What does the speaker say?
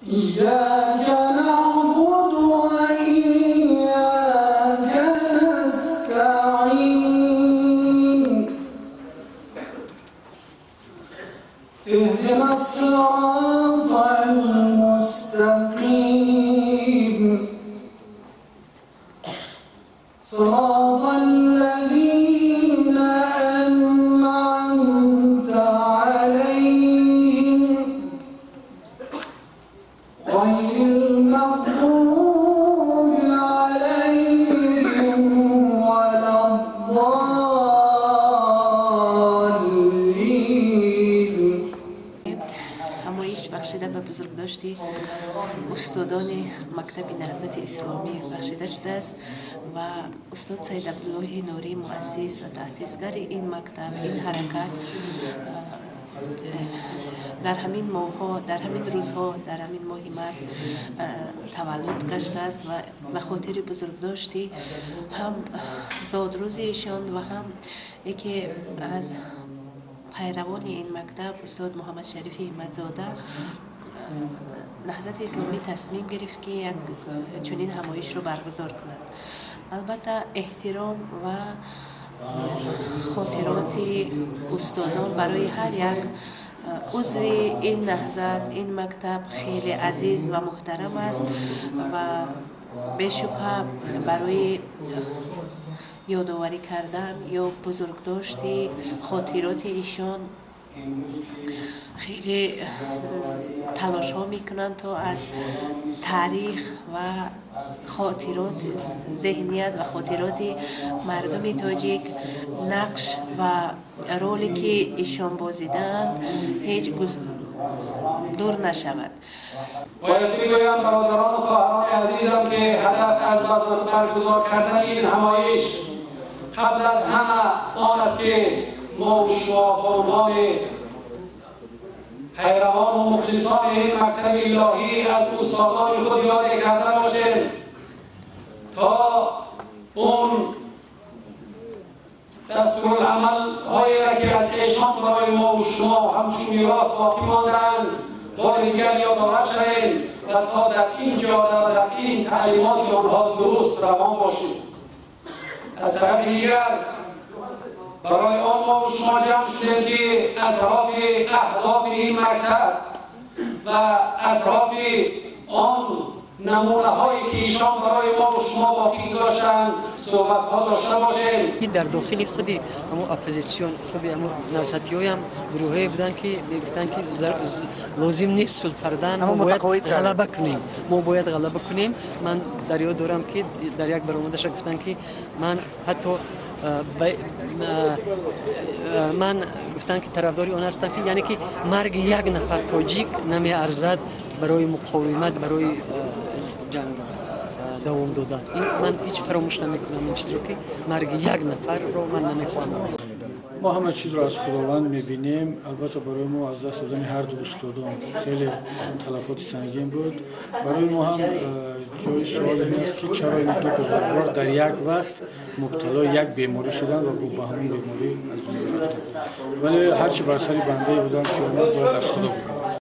إياك نعبد وإياك نستعين اهدنا الصراط المستقيم صراط الذين أنعمت عليهم غير المغضوب عليهم ولا الضالين. ҳамоиш бахшида ба бузургдошти устодони мактаби Наҳзати Исломӣ бахшида шудааст ва устод Саид Абдуллоҳи Нурӣ, муассис ва таъсисгари ин мактаб, ин ҳаракат, дар ҳамин моҳҳо, дар ҳамин рӯзҳо, дар ҳамин моҳи март таваллуд гаштааст ва ба хотири бузургдошти ҳам зодрӯзи эшон ва ҳам яке аз пайравони ин мактаб, устод Муҳаммадшарифи Ҳимматзода, Наҳзати Исломӣ тасмим гирифт, ки як чунин ҳамоишро баргузор кунад. Албатта, эҳтиром ва хотироти устодон барои ҳар як узви ин наҳзат, ин мактаб хеле азиз ва муҳтарам аст ва бешубҳа барои ёдоварӣ кардан ё бузургдошти хотироти ишон хеле талошҳо мекунанд, то аз таърих ва хотирот, зеҳният ва хотироти мардуми тоҷик нақш ва роле ки ишон бозидаанд, ҳеҷ дур нашавад. باید بگویم برادران و خواهران عزیزم که هدف از برگزار کردن این همایش قبل از همه آن است که ما و شما به عنوان پیروان و مخلصان این مکتب الهی از استادان خود یاد کرده باشیم تا اون دستورالعمل هایی را که از ایشان برای ما و شما همچون میراث باقی ماندند بار دیگر یادآور شویم و تا در این جاده و در این تعلیمات آنها درست روان باشیم. از طرف دیگر برای آن ما و شما جمع شدیم که اطراف اهداف این مکتب و اطراف آن نمونه هایی که ایشان برای ما و شما باقی گذاشتند صحبت ها داشته باشیم. در داخل خودی همو اپوزیسیون، خودی همو نهضتی‌های هم گروهی بودن که میگفتن که لازم نیست صلح کردن، ما باید غلبه کنیم، ما باید غلبه کنیم. من در یاد دارم که در یک برآمدش گفتن که من حتی من گفتن که طرفداری آن هستم که یعنی که مرگ یک نفر تاجیک نمیارزد برای مقاومت، برای جنگ دوام دادن. این من هیچ فراموش نمیکنم این چیز رو که مرگ یک نفر رو من نمیخوام. ما همه چیز رو از خداوند میبینیم. البته برای ما از دست دادن هر دو استادان خیلی تلفات سنگین بود. برای ما هم جای سوال این است که چرا این دو بزرگوار در یک وقت مبتلا یک بیماری شدن و به همون بیماری از دنیا رفتن. ولی هرچی بر سر بنده بودن که اومد باید از خدا بودن.